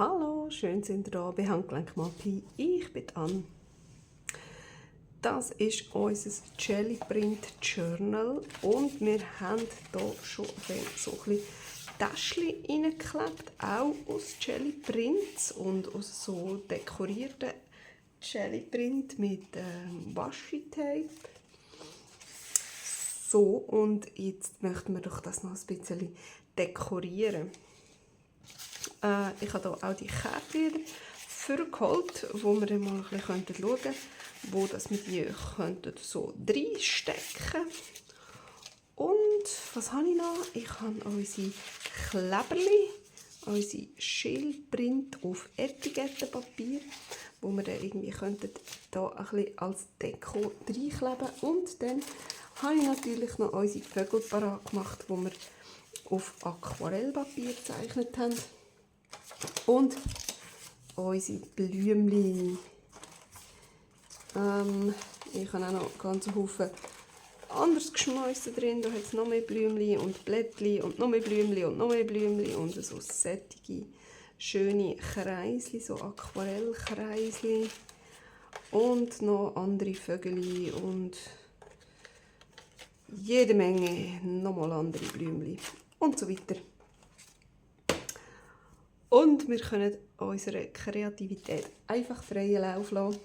Hallo, schön sind ihr da bei Handgelenk Mapi. Ich bin Anne. Das ist unser Jelly Print Journal und wir haben hier schon so ein bisschen Täschchen reingeklebt, auch aus Jelly Prints und aus so dekorierten Jelly Print mit Washi-Tape. So, und jetzt möchten wir doch das noch ein bisschen dekorieren. Ich habe hier auch die Kärtchen vorgeholt, wo wir dann mal ein bisschen schauen könnten, wo wir die so reinstecken. Und was habe ich noch? Ich habe unsere Kleberli, unsere Schildprint auf Etikettenpapier, wo wir dann irgendwie hier ein bisschen als Deko reinkleben. Und dann habe ich natürlich noch unsere Vögel parat gemacht, die wir auf Aquarellpapier gezeichnet haben. Und unsere Blümchen. Ich habe auch noch ganz Haufen anderes Geschmäuse drin. Da hat es noch mehr Blümchen und Blättchen und noch mehr Blümchen und noch mehr Blümchen und so sättige, schöne Kreisli, so Aquarellkreisli. Und noch andere Vögel und jede Menge nochmal andere Blümchen und so weiter. Und wir können unsere Kreativität einfach freien Lauf lassen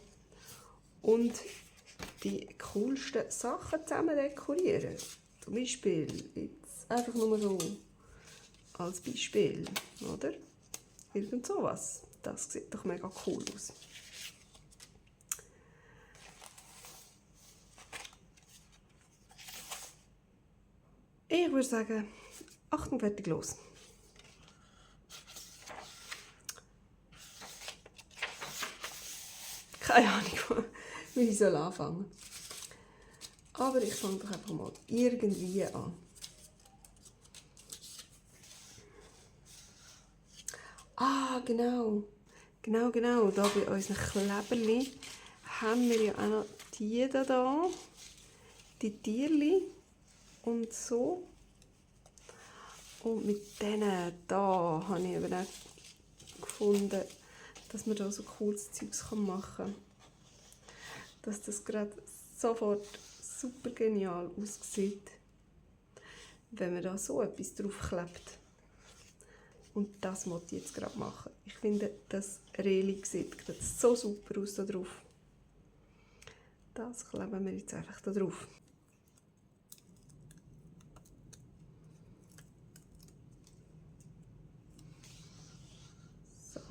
und die coolsten Sachen zusammen dekorieren. Zum Beispiel, jetzt einfach nur so als Beispiel, oder? Irgend sowas. Das sieht doch mega cool aus. Ich würde sagen, Achtung, fertig, los. Keine Ahnung, wie ich anfangen soll. Aber ich fange doch einfach mal irgendwie an. Ah, genau. Genau. Da bei unseren Kleberli haben wir ja auch noch die da. Die Tierli. Und so. Und mit denen da habe ich eben auch gefunden, dass man da so cooles Zeugs machen kann. Dass das gerade sofort super genial aussieht, wenn man da so etwas draufklebt. Und das möchte ich jetzt gerade machen. Ich finde, das Reli sieht gerade so super aus da drauf. Das kleben wir jetzt einfach da drauf. So.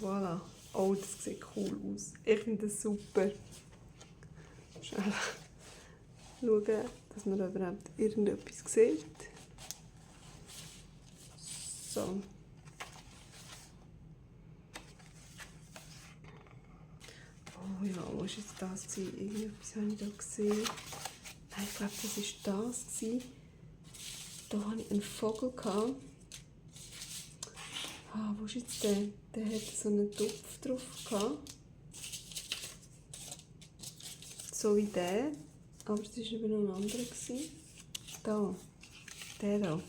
Voilà. Oh, das sieht cool aus. Ich finde das super. Schnell schauen, dass man überhaupt irgendetwas sieht. So. Oh ja, wo war jetzt das? Irgendetwas habe ich da gesehen. Nein, ich glaube, das war das. Da hatte ich einen Vogel. Ah, wo ist jetzt der? Der hat so einen Topf drauf gehabt. So wie der. Aber es war eben noch ein anderer. Da. Der da.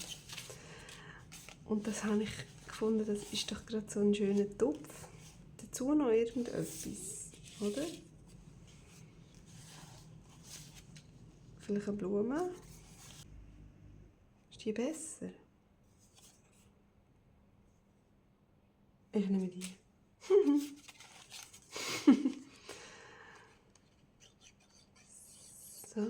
Und das habe ich gefunden, das ist doch gerade so ein schöner Topf. Dazu noch irgendetwas, oder? Vielleicht eine Blume. Ist die besser? Ich nehme die. So.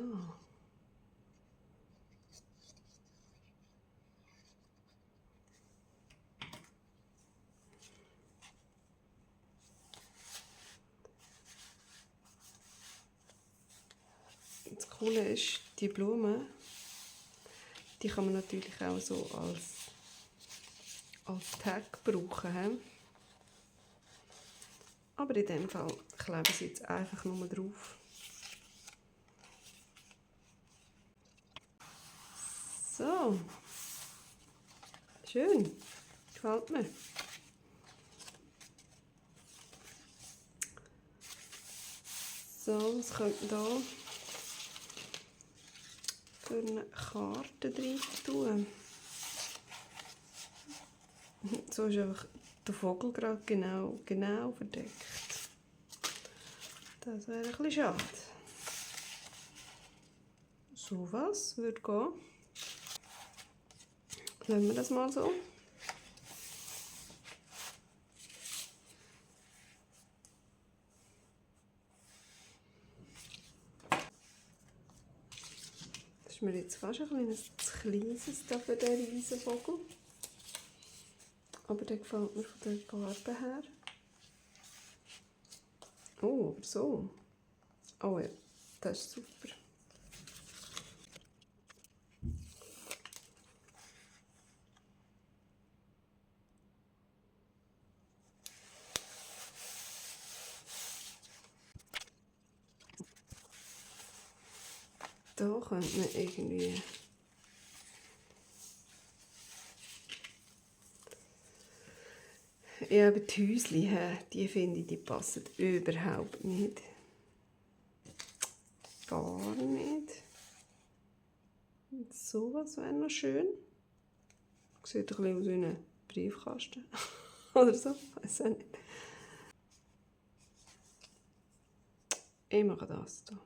Das Coole ist, die Blume, die kann man natürlich auch so als Tag brauchen. He? Aber in dem Fall klebe ich sie jetzt einfach nur drauf. So. Schön. Gefällt mir. So, was könnte da? durch eine Karte rein tun. So ist einfach der Vogel gerade genau verdeckt. Das wäre ein bisschen schade. So was würde gehen. Lassen wir das mal so. Das ist mir jetzt fast ein kleines kleines da für den Riesenvogel. Aber der gefällt mir von der Farbe her. Oh, aber so. Oh ja, das ist super. Da könnte man irgendwie ja, aber die Häuschen, die finde ich, die passen überhaupt nicht. Gar nicht. So was wäre noch schön. Sieht ein bisschen aus wie ein Briefkasten. Oder so, weiß auch nicht. Ich mache das hier.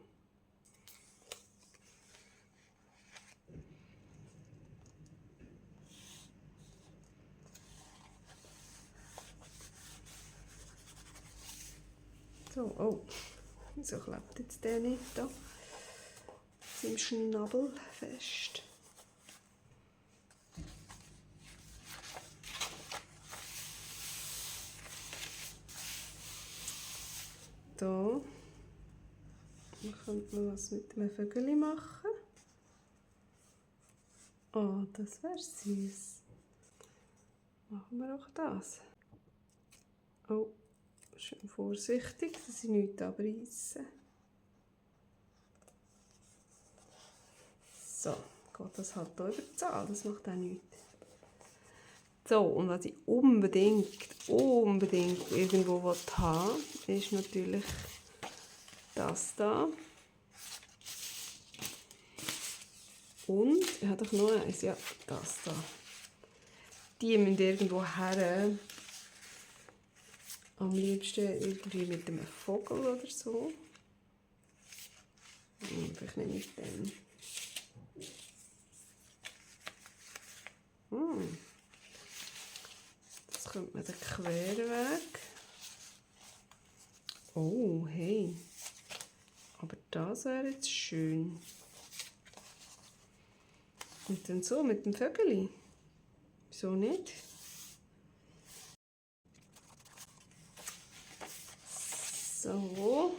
So, oh, wieso klebt jetzt der nicht da? Im Schnabel fest. Da könnte man was mit einem Vögel machen. Oh, das wäre süß. Machen wir auch das. Oh, schön vorsichtig, dass ich nichts abreiße. So, geht das halt hier über die Zahl, das macht auch nichts. So, und was ich unbedingt irgendwo haben will, ist natürlich das da. Und ich habe doch noch eins, ja, das da. Die müssen irgendwo her. Am liebsten irgendwie mit einem Vogel oder so. Vielleicht nicht mit dem. Das könnte man den Querweg. Oh, hey. Aber das wäre jetzt schön. Und dann so mit dem Vögeli. Wieso nicht? So.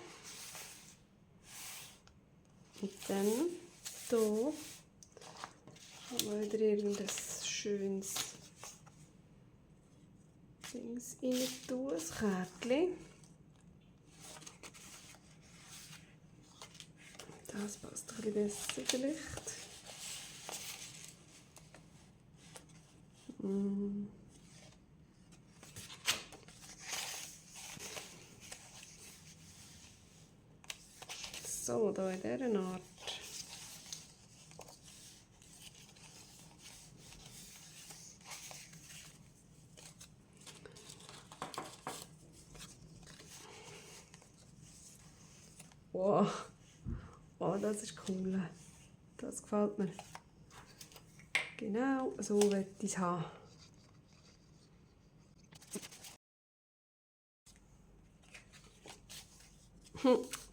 Und dann hier haben wir wieder irgendein schönes Dings rein tun, ein Kärtchen. Das passt ein bisschen besser vielleicht. So, da in dieser Art. Wow, oh, das ist cool. Das gefällt mir. Genau, so will ich es haben.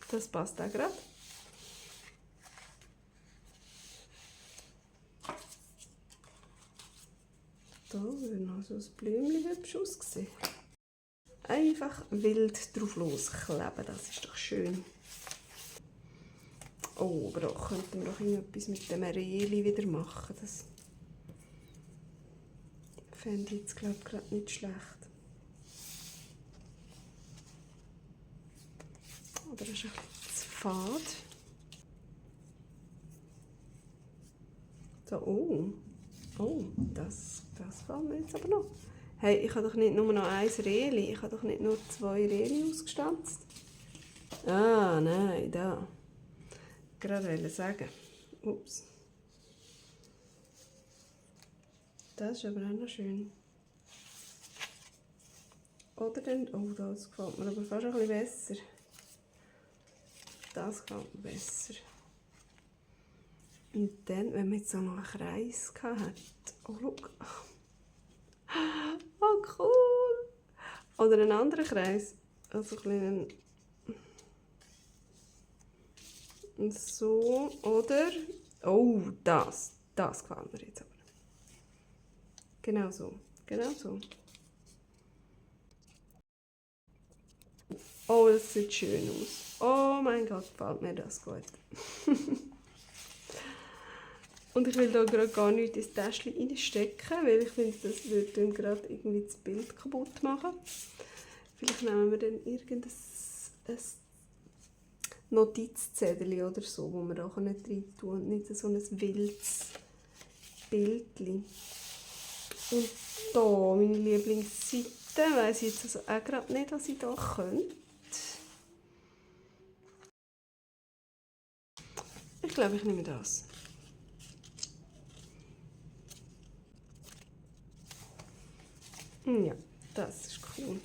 Das passt auch gerade. Da würde noch so ein Blümchen hübsch aussehen. Einfach wild drauf loskleben, das ist doch schön. Oh, aber auch könnten wir doch etwas mit dem Rehli wieder machen. Das fände ich jetzt, glaube ich, gerade nicht schlecht. Aber das ist ein bisschen zu fad. So, oh, das gefällt mir jetzt aber noch. Hey, ich habe doch nicht nur noch ein Rehli, ich habe doch nicht nur 2 Rehli ausgestanzt. Ah, nein, da. Gerade wollte sagen. Ups. Das ist aber auch noch schön. Oder dann, oh, das gefällt mir aber fast ein bisschen besser. Das gefällt mir besser. Und dann, wenn man jetzt auch noch einen Kreis hat. Oh, schau. Oh, cool. Oder einen anderen Kreis. Also ein bisschen so, oder? Oh, das gefällt mir jetzt aber. Genau so. Genau so. Oh, das sieht schön aus. Oh mein Gott, gefällt mir das gut. Und ich will da gerade gar nichts ins Täschchen reinstecken, weil ich finde, das würde dann gerade irgendwie das Bild kaputt machen. Vielleicht nehmen wir dann irgendein Notizzettel oder so, wo wir da rein tun und nicht so ein wildes Bildchen. Und da, meine Lieblingsseite, weiss ich jetzt also auch gerade nicht, was ich da könnte. Ich glaube, ich nehme das. Ja, das ist cool.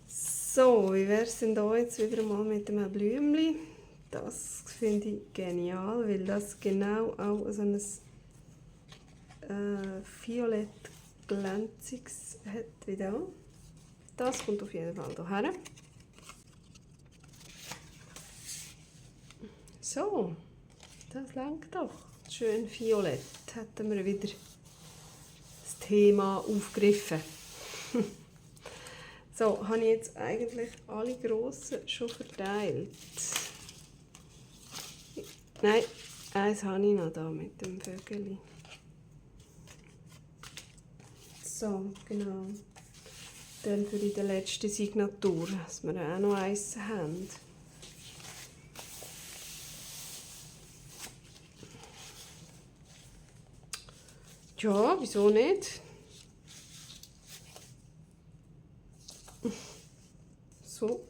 So, wie wäre es denn da jetzt wieder mal mit einem Blümchen? Das finde ich genial, weil das genau auch so ein violett glänziges hat wie da. Das kommt auf jeden Fall hierher. So, das langt doch. Schön violett hätten wir wieder das Thema aufgegriffen. So, habe ich jetzt eigentlich alle grossen schon verteilt? Nein, eins habe ich noch da mit dem Vögeli. So, genau. Dann für die letzte Signatur, dass wir auch noch eins haben. Ja, wieso nicht? So,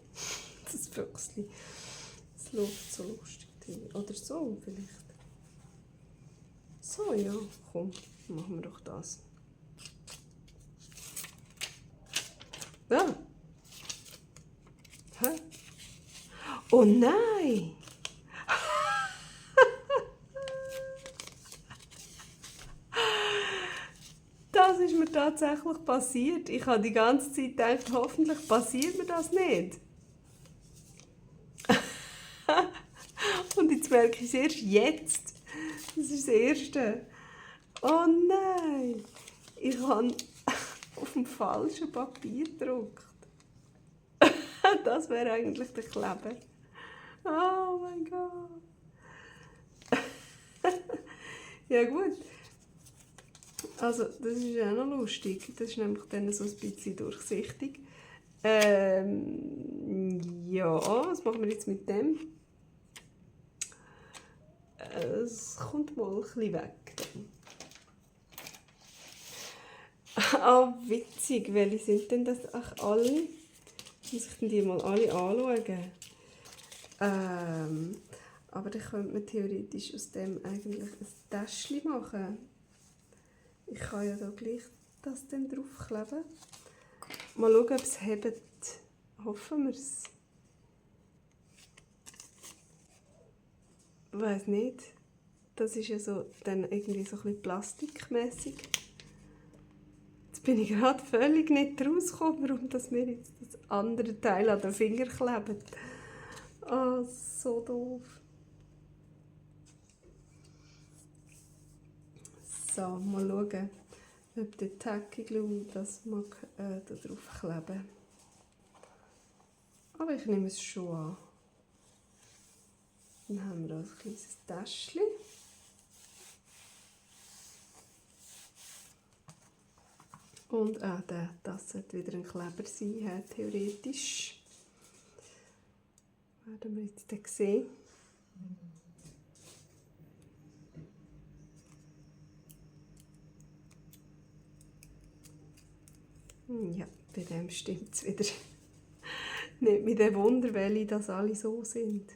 das Füchsli. Das läuft so lustig drin. Oder so vielleicht. So, ja, komm, machen wir doch das. Ja. Hä? Oh nein! Das ist mir tatsächlich passiert. Ich habe die ganze Zeit gedacht, hoffentlich passiert mir das nicht. Und jetzt merke ich es erst jetzt. Das ist das Erste. Oh nein! Ich habe auf dem falschen Papier gedruckt. Das wäre eigentlich der Kleber. Oh mein Gott. Ja gut. Also, das ist auch noch lustig. Das ist nämlich dann so ein bisschen durchsichtig. Ja, was machen wir jetzt mit dem? Es kommt mal ein bisschen weg. Ah, witzig. Welche sind denn das alle? Muss ich denn die mal alle anschauen? Aber dann könnte man theoretisch aus dem eigentlich ein Täschchen machen. Ich kann ja da gleich das dann draufkleben. Mal schauen, ob es hebt. Hoffen wir es. Ich weiss nicht. Das ist ja so dann irgendwie so ein bisschen plastikmässig. Jetzt bin ich gerade völlig nicht rausgekommen, warum dass mir jetzt das andere Teil an den Finger klebt. Ah, so doof. So, mal schauen, ob der Tacky Glue das mag da drauf kleben. Aber ich nehme es schon an. Dann haben wir ein kleines Täschchen. Und auch das sollte wieder ein Kleber sein, theoretisch. Werden wir jetzt den sehen. Ja, bei dem stimmt es wieder. Nicht mit dem Wunder, welche das alle so sind.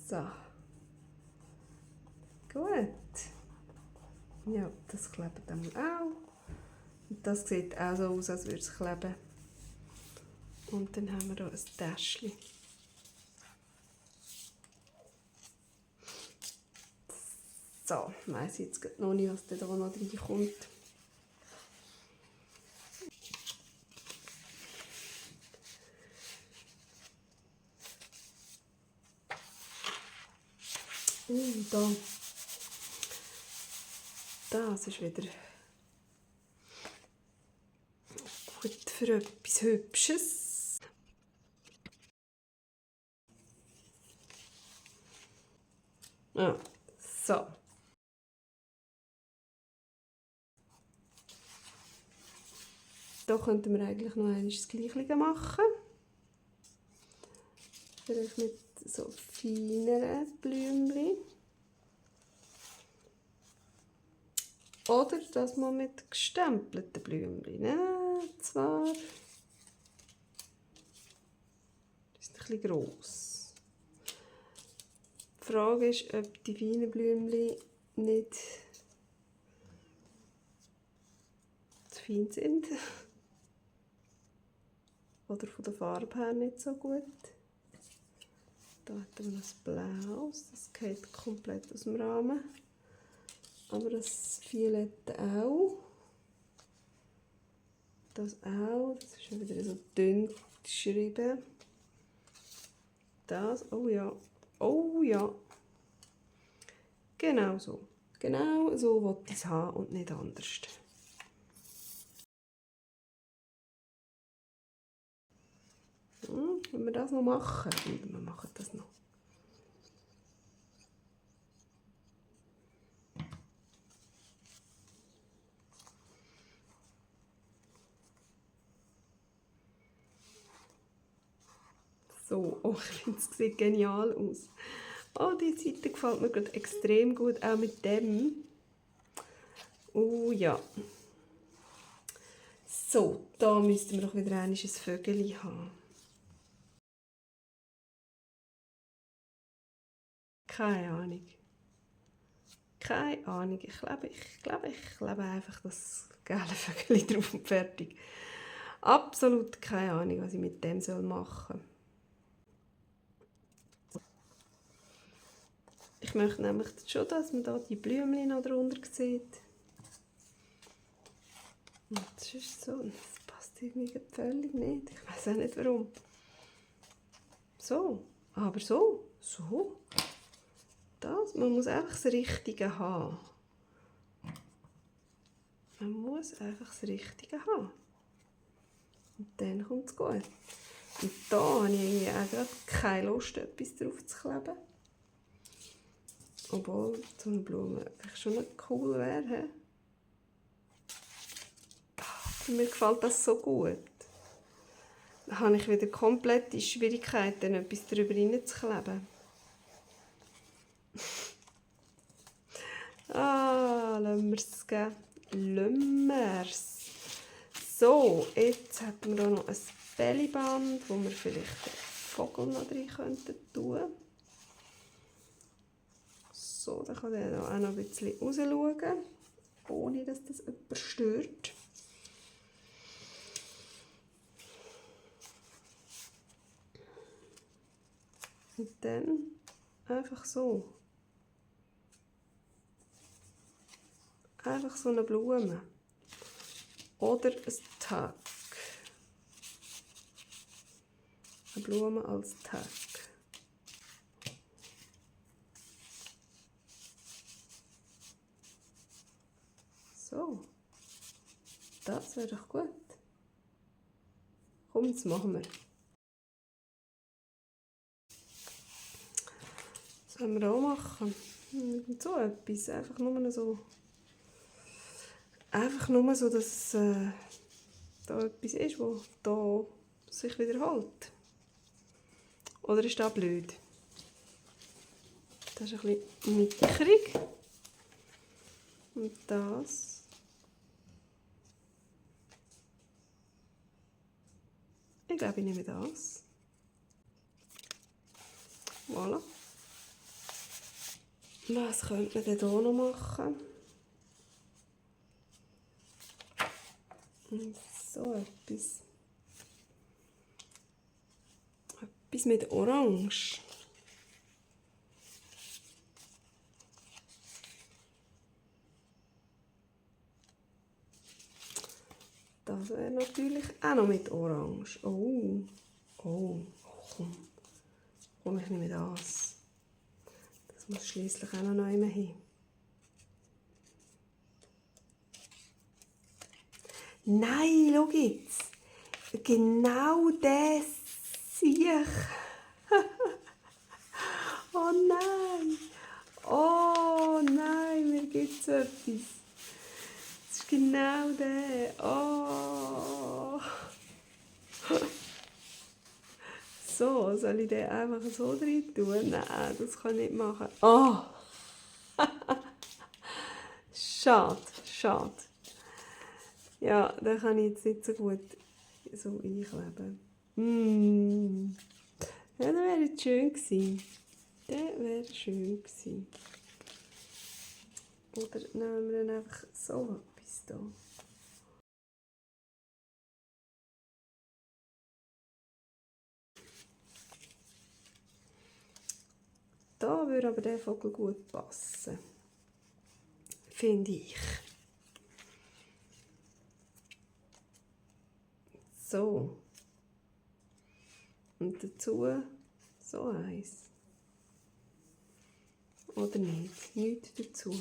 So. Gut. Ja, das klebt dann auch. Und das sieht auch so aus, als würde es kleben. Und dann haben wir hier ein Täschchen. So, ich weiss jetzt noch nicht, was da noch reinkommt. Da. Das ist wieder gut für etwas Hübsches. Ah, so. Da könnten wir eigentlich noch einmal das Gleiche machen. Vielleicht mit so feineren Blümchen. Oder das mal mit gestempelten Blümchen. Ja, zwar ist ein bisschen gross. Die Frage ist, ob die feinen Blümchen nicht zu fein sind. Oder von der Farbe her nicht so gut. Da haben wir noch das Blaues, das geht komplett aus dem Rahmen. Aber das Violette auch. Das auch, das ist schon wieder so dünn geschrieben. Das, oh ja, oh ja. Genau so. Genau so wollte ich es haben und nicht anders. Wenn wir das noch machen, und wir machen das noch. So, oh, ich finde, es sieht genial aus. Oh, die Seite gefällt mir gerade extrem gut, auch mit dem. Oh ja. So, da müssten wir doch wieder ein Vögel haben. Keine Ahnung. Keine Ahnung. Ich glaube, ich klebe einfach das gelbe Vögel drauf und fertig. Absolut keine Ahnung, was ich mit dem machen soll. Ich möchte nämlich schon, dass man da die Blümchen noch drunter sieht. Und das ist so, das passt irgendwie völlig nicht. Ich weiß auch nicht warum. So, aber so. Das, man muss einfach das Richtige haben. Man muss einfach das Richtige haben. Und dann kommt es gut. Und da habe ich irgendwie auch gerade keine Lust, etwas drauf zu kleben. Obwohl so eine Blume schon noch cool wäre. Mir gefällt das so gut. Dann habe ich wieder komplette Schwierigkeiten, etwas darüber hineinzukleben. Lassen wir es gehen. Lassen wir es. So, jetzt hätten wir auch noch ein Bellyband, wo wir vielleicht den Vogel noch drin tun könnten. So, dann kann der auch noch ein bisschen rausschauen, ohne dass das jemand stört. Und dann einfach so. Einfach so eine Blume. Oder ein Tag. Eine Blume als Tag. So. Das wäre doch gut. Komm, das machen wir. Das können wir auch machen. So etwas. Einfach nur so. Einfach nur so, dass da etwas ist, das da sich wiederholt. Oder ist das blöd? Das ist ein bisschen mickrig. Und das. Ich glaube, ich nehme das. Voilà. Was könnte man denn hier noch machen? So etwas. Etwas mit Orange. Das wäre natürlich auch noch mit Orange. Oh, komm, ich nehme das. Das muss schliesslich auch noch einmal hin. Nein, schau jetzt. Genau das sehe ich. Oh nein. Oh nein, mir gibt es etwas. Das ist genau der. Oh. So, soll ich den einfach so drin tun? Nein, das kann ich nicht machen. Oh. Schade, schade. Ja, den kann ich jetzt nicht so gut so einkleben. Ja, das wäre jetzt schön gewesen. Das wäre schön gewesen. Oder nehmen wir dann einfach so etwas da. Da würde aber der Vogel gut passen. Finde ich. So. Und dazu so eins. Oder nicht? Nichts dazu.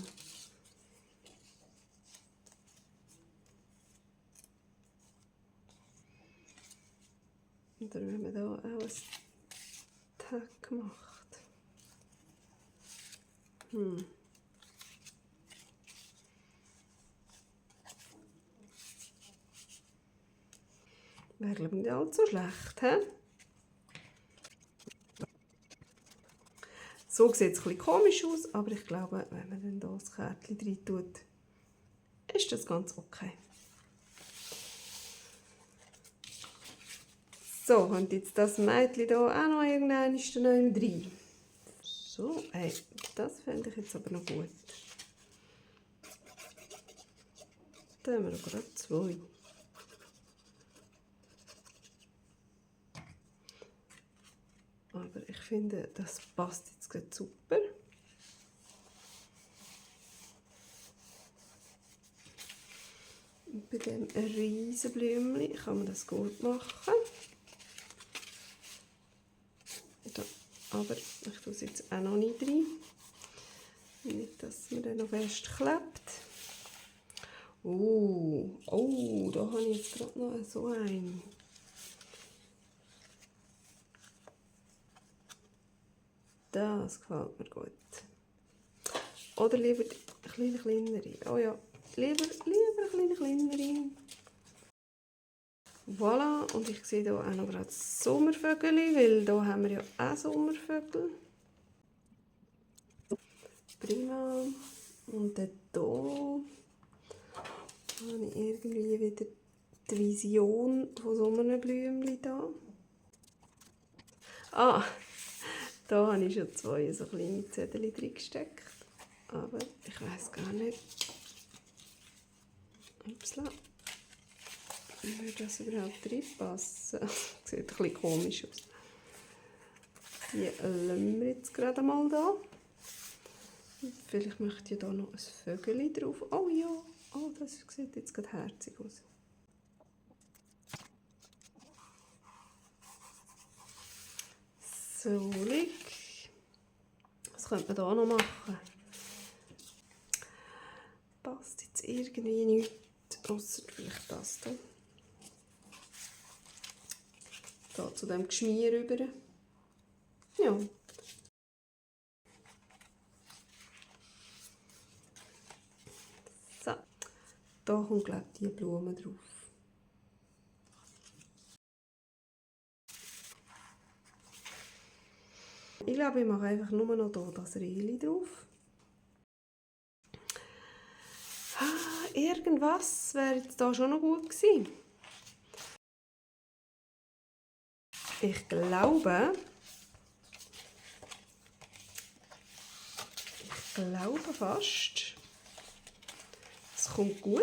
Oder wenn man da auch ein Tag macht. Wäre, glaube ich, nicht allzu schlecht, he? So sieht es ein bisschen komisch aus, aber ich glaube, wenn man dann hier das Kärtchen rein tut, ist das ganz okay. So, kommt jetzt das Mädchen hier auch noch irgendwann rein. So, hey, das fände ich jetzt aber noch gut. Da haben wir noch gerade 2. Aber ich finde, das passt jetzt gerade super. Und bei diesem riesen Blümchen kann man das gut machen. Da, aber ich tue es jetzt auch noch nicht rein. Nicht, dass man dann noch fest klebt. Oh, da habe ich jetzt gerade noch so einen. Das gefällt mir gut. Oder lieber eine kleinere. Oh ja, lieber eine kleinere. Voilà, und ich sehe hier auch noch gerade Sommervögel, weil hier haben wir ja auch Sommervögel. Prima. Und dann hier habe ich irgendwie wieder die Vision von so einem Blümchen da. Ah, da habe ich schon 2 so kleine Zettel drin gesteckt. Aber ich weiß gar nicht, upsla, würde das überhaupt reinpassen. Sieht ein bisschen komisch aus. Die lassen wir jetzt gerade mal da. Vielleicht möchte ich da noch ein Vögel drauf. Oh ja, oh, das sieht jetzt gerade herzig aus. So, was könnte man da noch machen? Passt jetzt irgendwie nichts, außer vielleicht das hier. Da zu dem Geschmier rüber. Ja. So. Da kommt, glaube ich, die Blume drauf. Ich glaube, ich mache einfach nur noch hier das Rähchen drauf. Irgendwas wäre jetzt da schon noch gut gewesen. Ich glaube, glaube fast, es kommt gut.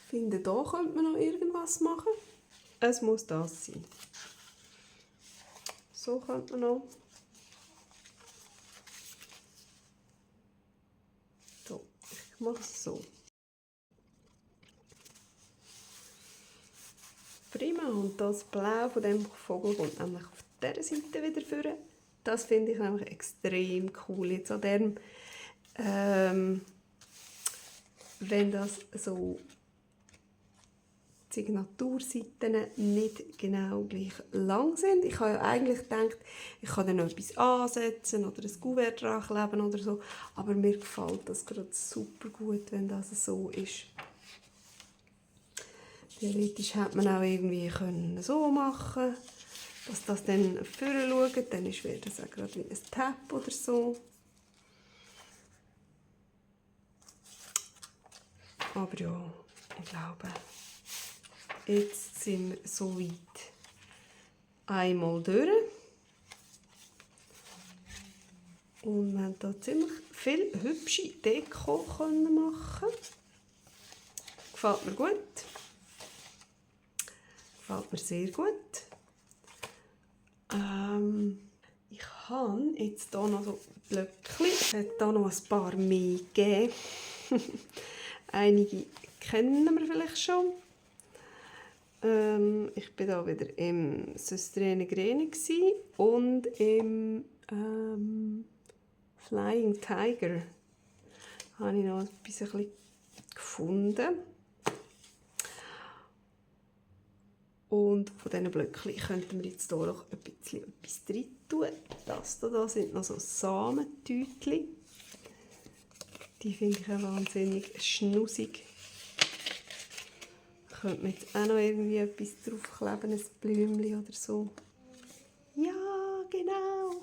Ich finde, da könnte man noch irgendwas machen. Es muss das sein. So könnte man noch. So, ich mache es so. Prima, und das Blau von dem Vogel kommt nämlich auf dieser Seite wieder vor. Das finde ich nämlich extrem cool. Jetzt an dem, wenn das so die Signaturseiten nicht genau gleich lang sind. Ich habe ja eigentlich gedacht, ich kann dann noch etwas ansetzen oder ein Kuvert dran kleben oder so. Aber mir gefällt das gerade super gut, wenn das so ist. Theoretisch hätte man auch irgendwie können so machen, dass das dann vorne schaut. Dann wäre das auch gerade wie ein Tab oder so. Aber ja, ich glaube, jetzt sind wir so weit einmal durch. Und wir haben hier ziemlich viel hübsche Deko machen. Gefällt mir gut. Gefällt mir sehr gut. Ich habe jetzt hier noch so Blöckchen. Es hat hier noch ein paar mehr gegeben. Einige kennen wir vielleicht schon. Ich war hier wieder im Söstrene Grene und im Flying Tiger. Da habe ich noch etwas gefunden. Und von diesen Blöcken könnten wir jetzt hier noch ein bisschen etwas rein tun. Das hier sind noch so Samentütchen. Die finde ich auch wahnsinnig schnussig. Könnte man jetzt auch noch irgendwie etwas draufkleben, ein Blümchen oder so. Ja, genau.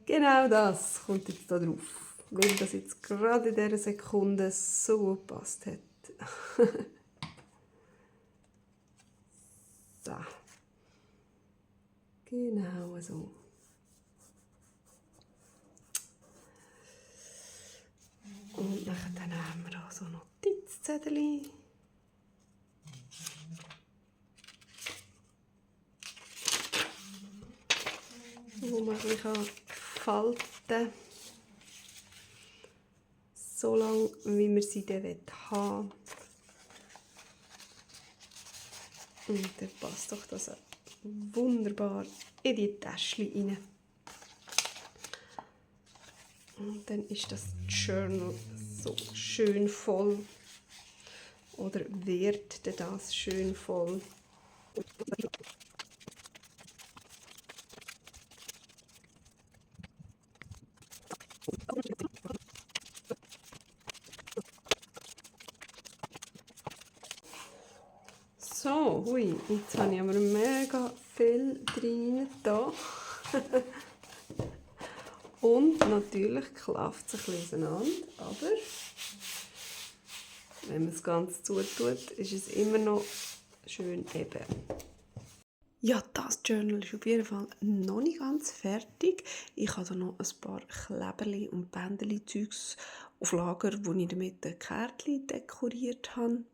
Genau das kommt jetzt hier drauf. Weil das jetzt gerade in dieser Sekunde so gut gepasst hat. So. Genau so. Und dann haben wir hier so Notizzettel. Wo man ein bisschen falten kann. So lange, wie man sie dann haben will. Und dann passt doch das wunderbar in die Täschchen rein. Und dann ist das Journal so schön voll. Oder wird das schön voll. So, hui, jetzt habe ich aber mega viel drin da. Und natürlich klafft es ein bisschen auseinander, aber wenn man es ganz zutut, ist es immer noch schön eben. Ja, das Journal ist auf jeden Fall noch nicht ganz fertig. Ich habe da noch ein paar Kleberli und Bändeli-Zeugs auf Lager, wo ich damit ein Kärtchen dekoriert habe.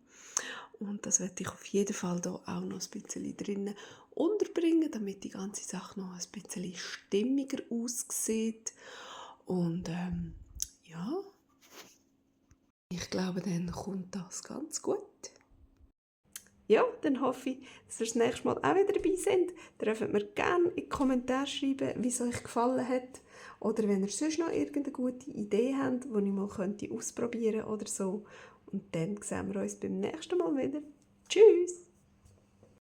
Und das werde ich auf jeden Fall hier auch noch ein bisschen drinnen unterbringen, damit die ganze Sache noch ein bisschen stimmiger aussieht. Und ja, ich glaube, dann kommt das ganz gut. Ja, dann hoffe ich, dass ihr das nächste Mal auch wieder dabei seid. Dürft mir gerne in die Kommentare schreiben, wie es euch gefallen hat. Oder wenn ihr sonst noch irgendeine gute Idee habt, die ich mal ausprobieren könnte oder so. Und dann sehen wir uns beim nächsten Mal wieder. Tschüss!